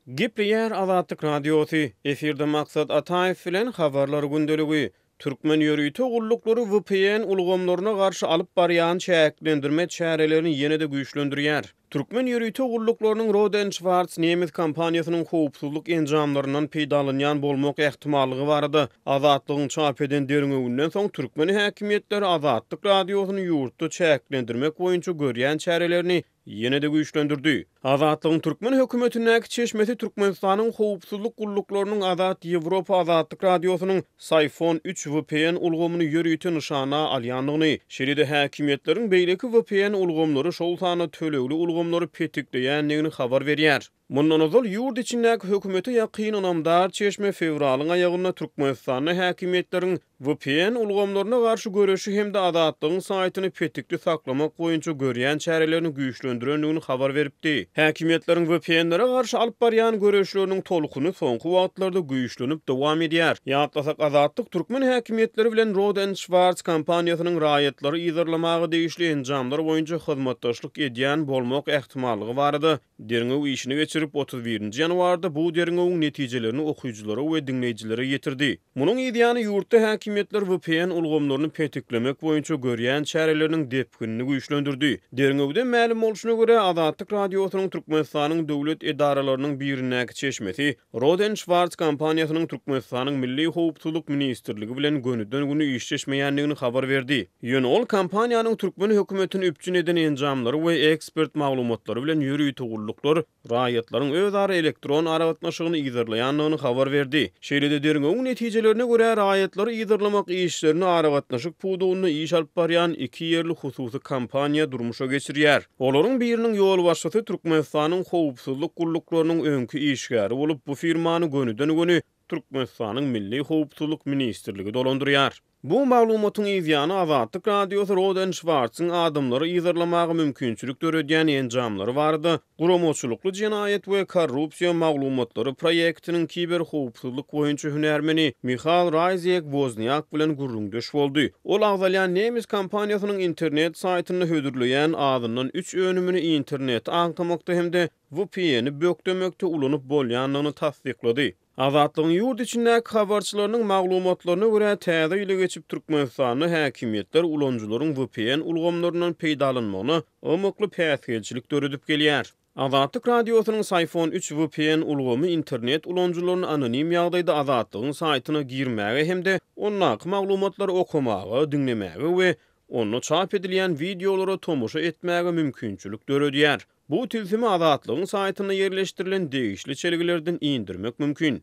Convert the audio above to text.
Gepleýär Azatlyk Radiosy, efirde Maksat Ataýew bilen Habarlar gündeligi. Türkmen ýörite gulluklary vpn ulgamlaryna garşy alyp barýan çäklendirme çärelerini ýene-de güýçlendirýär. Türkmen ýörite gulluklarynyň Rohde Schwarz nemes kompaniýasynyň howpsuzlyk enjamlaryndan peýdalanýan bolmak ähtimallygy barada Azatlygyň çap eden derňewinden soň türkmen häkimiýetleri Azatlyk Radiosyny ýurtda çäklendirmek boýunça görýän çärelerini ýene-de güýçlendirdi. Azatlygyň türkmen hökümetindäki çeşmesi Türkmenistanyň howpsuzlyk gulluklarynyň Azat Ýewropa Azatlyk Radiosynyň Psiphon üç vpn ulgamyny ýörite nyşana alýandygyny, şeýle-de häkimiýetleriň beýleki vpn ulgamlary, şol sanda tölegli ulgamlary petikleýändigini habar berýär. Mundan ozal, ýurt içindäki hökümete ýakyn ynamdar çeşme fewralyň aýagynda Türkmenistanda häkimiýetleriň vpn ulgamlaryna garşy göreşi hem-de Azatlygyň saýtyny petikli saklamak boýunça görýän çärelerini güýçlendirendigini habar beripdi. Häkimiýetleriň vpn-lere garşy alyp barýan göreşleriniň tolkuny soňky wagtlarda güýçlenip dowam edýär. Ýatlasak, Azatlyk türkmen häkimiýetleri bilen Rohde Schwarz kompaniýasynyň raýatlary yzarlamaga degişli enjamlar boýunça hyzmatdaşlyk edýän bolmak ähtimallygy barada Derňew işini geçirip, 31-nji ýanwarda bu derňewiň netijelerini okyjylara we diňleýjilere ýetirdi. Munuň yzýany ýurtda häkimiýetler vpn ulgamlaryny petiklemek boýunça görýän çäreleriniň depginini güýçlendirdi. Derňewden mälim bolşuna görä, Azatlyk Radiosynyň Türkmenistanyň döwlet edaralarynyň birindäki çeşmesi Rohde Schwarz kompaniýasynyň Türkmenistanyň Milli howpsuzlyk ministrligi bilen gönüden-göni işleşmeýändigini habar berdi. Ýöne ol kompaniýanyň türkmen hökümetini üpjün eden enjamlary we ekspert maglumatlary bilen ýörite gulluklar raýatlaryň özara elektron aragatnaşygyny yzarlaýandygyny habar berdi. Şeýle-de derňewiň netijelerine görä, raýatlary yzarlamak işlerini aragatnaşyk pudagynda iş alyp barýan iki ýerli hususy kompaniýa durmuşa geçirýär. Olaryň biriniň ýolbaşçysy Türkmenistanyň howpsuzlyk gulluklarynyň öňki işgäri bolup, bu firmany gönüden-göni Türkmenistanyň Milli howpsuzlyk ministrligi dolandyrýar. Bu maglumatyň yzýany Azatlyk Radiosy Rohde Schwarzyň adamlary yzarlamaga mümkinçilik döredýän enjamlary barada Guramaçylykly jenaýat we korrupsiýa maglumatlary proýektiniň kiberhowpsuzlyk boýunça hünärmeni Mihal Raýzek Woznýak bilen gürrüňdeş boldy. Ol agzalýan nemes kompaniýasynyň internet saýtynda hödürleýän azyndan üç önümini interneti aňtamakda hem-de VPN-i bökdemekde ulanyp bolýandygyny tassyklady. Azatlygyň ýurt içindäki habarçylarynyň maglumatlaryna görä, täze ýyla geçip Türkmenistanda häkimiýetler ulanyjylaryň vpn ulgamlaryndan peýdalanmagyna ymykly päsgelçilik döredip gelýär. Azatlyk Radiosynyň Psiphon üç vpn ulgamy internet ulanyjylaryny anonim ýagdaýda Azatlygyň saýtyna girmäge hem-de ondaky maglumatlary okamaga, diňlemäge we onda çap edilýän wideolara tomaşa etmäge mümkinçilik döredýär. Bu tilsimi Azatlygyň saýtynda ýerleşdirilen degişli çelgilerden indirmek mümkin.